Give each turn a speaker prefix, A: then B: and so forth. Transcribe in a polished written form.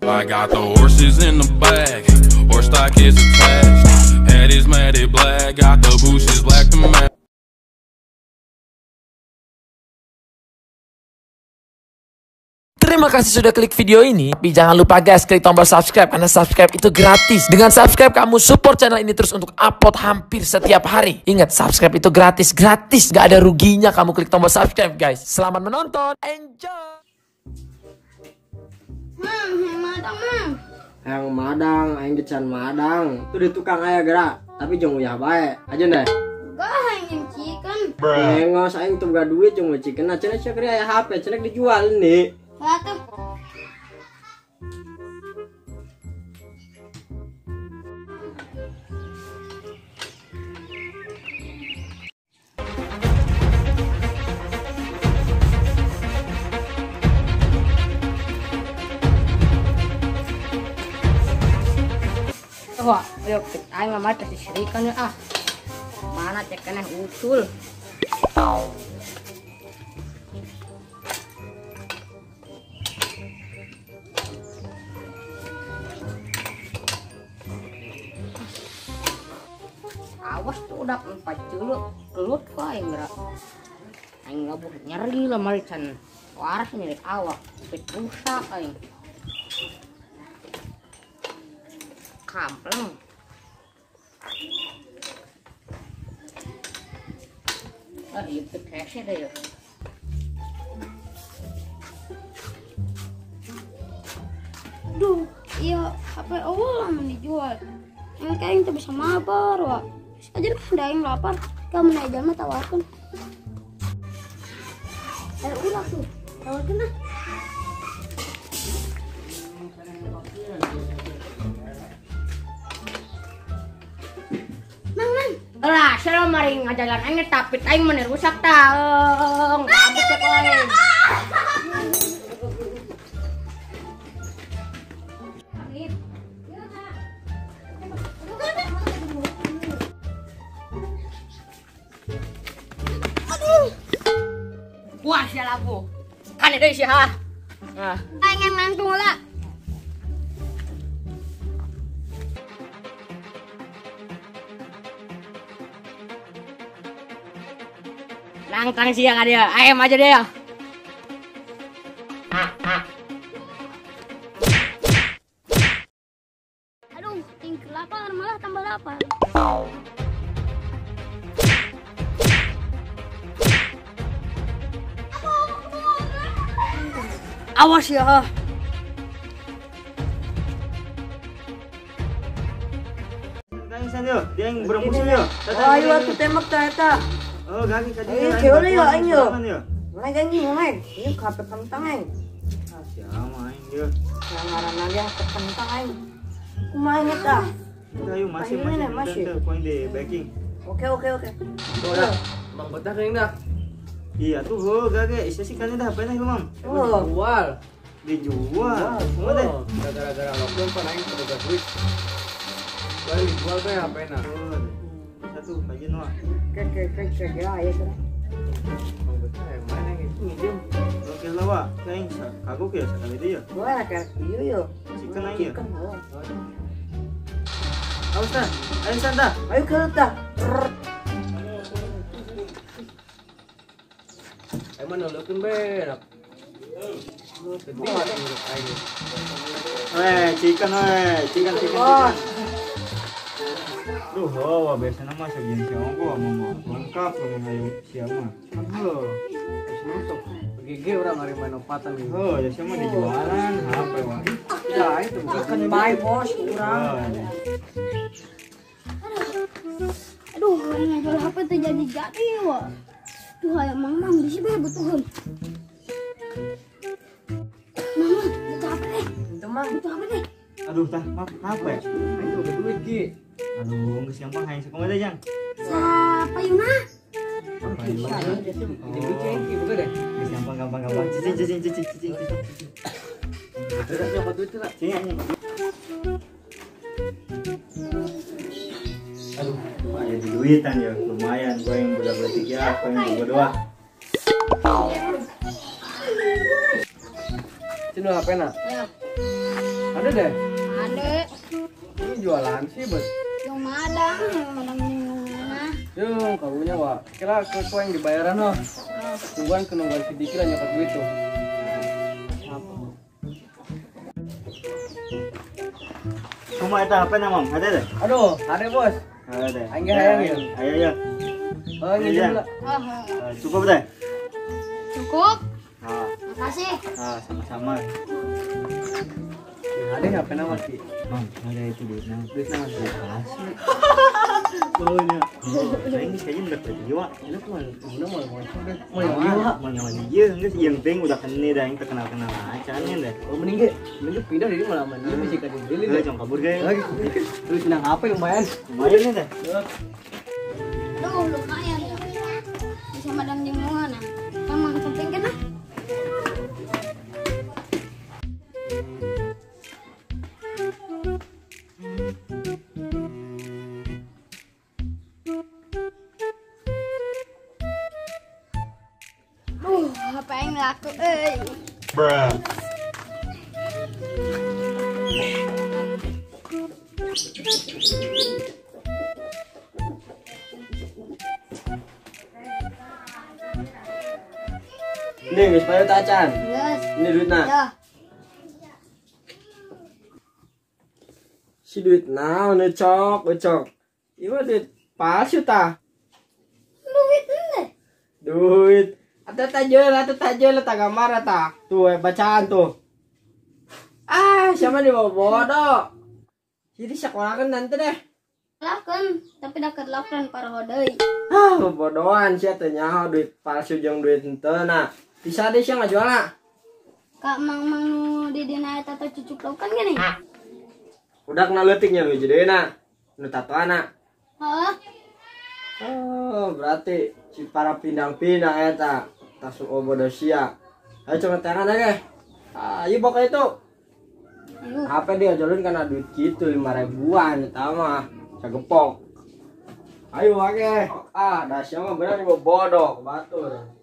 A: I got the horses in the bag, horse stock is attached. Head is matted black, got the bushes black to match.
B: Terima kasih sudah klik video ini. Tapi jangan lupa guys, klik tombol subscribe karena subscribe itu gratis. Dengan subscribe kamu support channel ini terus untuk upload hampir setiap hari. Ingat, subscribe itu gratis, gratis. Gak ada ruginya kamu klik tombol subscribe guys. Selamat menonton, enjoy.
C: Mang, yang madang mang.
D: Yang madang, aing gecan madang. Itu di tukang aya gerak, tapi jeung uyah bae. Aja deh.
C: Enggak, aing chicken.
D: Engos aing teu boga duit jeung chicken. Nah, cenah sia aya HP, cenah dijual nih.
C: Satu.
E: Wah, yuk aing mah teh sisirikan ah. Mana cek keneh usul. Awas tuh udah empat culuk kelut kok aing gerak. Aing labuh nyeri lah marican. Waras nyeri awak, pit rusak aing. Kampleng. Ah, ieu teh kese deh ya.
C: Duh, iya HP awal lah dijual. Yang kayak itu bisa mabar, wak. Aja lah, ada yang lapar. Kamu naik jalan tawarkan. Ayo ulah tuh, tawarkan lah. Mang, mang.
E: Lah, selalu mari ngajalan aing tapi aing meni rusak taung. Abis cek aing. Wah, sia labu. Kan deui sia ha. Nah.
C: Aing nangtung lah.
E: Nangtang siang ada, ayam aja deh ya.
C: Aduh, tinggal lapar malah tambah lapar.
E: Awas ya.
F: Dia yang bermusuh ya.
G: Oh, ayo atuh tembak ta eta.
F: Oh, gagi ka
G: dieu. Eh, keule yo aing yo. Naik anjing, naik. Ieu HP kentang aing.
F: Ah, siapa aing yo.
G: Yang ngaranna ge HP kentang aing. Kumaha eta?
F: Ayo masih masih. Poin di backing.
G: Oke, oke, oke.
H: Udah, Bang betah keuing dah.
F: Iya tuh, ho, gage, isa sih kan dah HP-na Mang.
G: Oh,
H: dijual.
F: Dijual. Semua deh.
H: Gara-gara lockdown pan aing teu boga duit. Bae dijual teh HP-na.
F: Satu aja noah.
G: Ke ya aya sana.
H: Bang betah yang mana gitu nginjem.
F: Oke lah, Wak. Aing kagok ya sekali dia.
G: Wah, kayak ieu yo.
F: Chicken aing ya.
G: Chicken, oh.
F: Awas dah. Ayo santa.
G: Ayo ke tah.
H: Emang noleukeun berak.
F: Weh, chicken weh, chicken chicken chicken. Duh, oh, biasanya mah sajian siapa gua mau lengkap lamun hayu siapa.
H: Heuh. Geus gege urang ari main opatan gitu.
F: Oh, ya siapa dijualan HP wah.
H: Ya, itu
G: chicken bae bos urang.
C: Aduh, ini jual HP teh jadi-jadi wah. Tuh hayang mang-mang bisi bae butuheun. Mama, butuh HP deh.
G: Itu mah
C: butuh HP deh.
F: Aduh, tah, maaf, HP.
H: Aing tuh duit ki.
F: Aduh, geus gampang hayang sakumaha teh, Jang?
C: Sapayuna.
F: Sapayuna.
H: Duit ceng ki buka deh.
F: Geus gampang gampang gampang. Cicing cicing cicing cicing cicing.
H: Terus nyokot duit lah.
F: Cing anjing. Aduh, ya di duitan ya, lumayan gue yang budak leutik ya, aku yang boga dua.
H: Cinu HP na?
E: Ya.
H: Ada deh.
C: Ada.
H: Ini jualan sih, Bos.
C: Yang madang, madang mana?
H: Yung, karunya wa. Kira ke yang dibayaran ho. Tungguan ke nungguan si Diki lah nyokot duit tuh.
F: Kumaha eta HP na, Mam? Ada deh?
H: Aduh, ada bos.
F: Ada deh.
H: Aing ge hayang ya.
F: Ayo ya.
H: Oh, ini dulu.
F: Cukup deh.
C: Cukup. Makasih.
F: Sama-sama.
H: Ada HP na Ki?
F: Mam, ada itu duit na.
H: Duit na asli.
F: Baunya. Aing kayaknya udah jiwa.
H: Ini mah udah mau
F: mau jiwa, mau nyawa dia, geus yang penting udah kene dah, yang terkenal-kenal acan deh.
H: Oh, mending ge, mending pindah dari malah mandi bisa ka dibeli deh.
F: Jangan kabur ge.
H: Lagi. Terus nang HP lumayan.
F: Lumayan deh.
C: Duh, lumayan ya. Bisa madang jeung mana? Kamu penting kan ah? Apa yang laku euy.
F: Bruh.
D: Ini geus payu tacan.
C: Geus.
D: Ini duitna.
C: Ya.
D: Si duit naon cok, cok. Ieu mah duit palsu tah.
C: Duit henteu.
D: Duit. Atuh tajel eta gambar eta. Tuh bacaan tuh. Ah, siapa di bawah bodoh. Jadi sekolahkan nanti deh.
C: Lakukan, tapi dah lakukan para deui.
D: Ah, bodohan sia teh nyaho duit palsu jeung duit henteu na. Bisa deh sia ngajualna.
C: Kak mang-mang nu di dina eta teh cucuk laukan gini.
D: Udah kena leutiknya nu jedeuna. Nu tatoana.
C: Heeh.
D: Oh, berarti si para pindang-pindang eta. Tasu bodoh sia. Ayo coba tangan aja. Ayo pokoknya itu. HP dia jualin karena duit gitu 5 ribuan eta mah. Cagepok. Ayo oke. Ah, dah sia mah bener bodoh batur.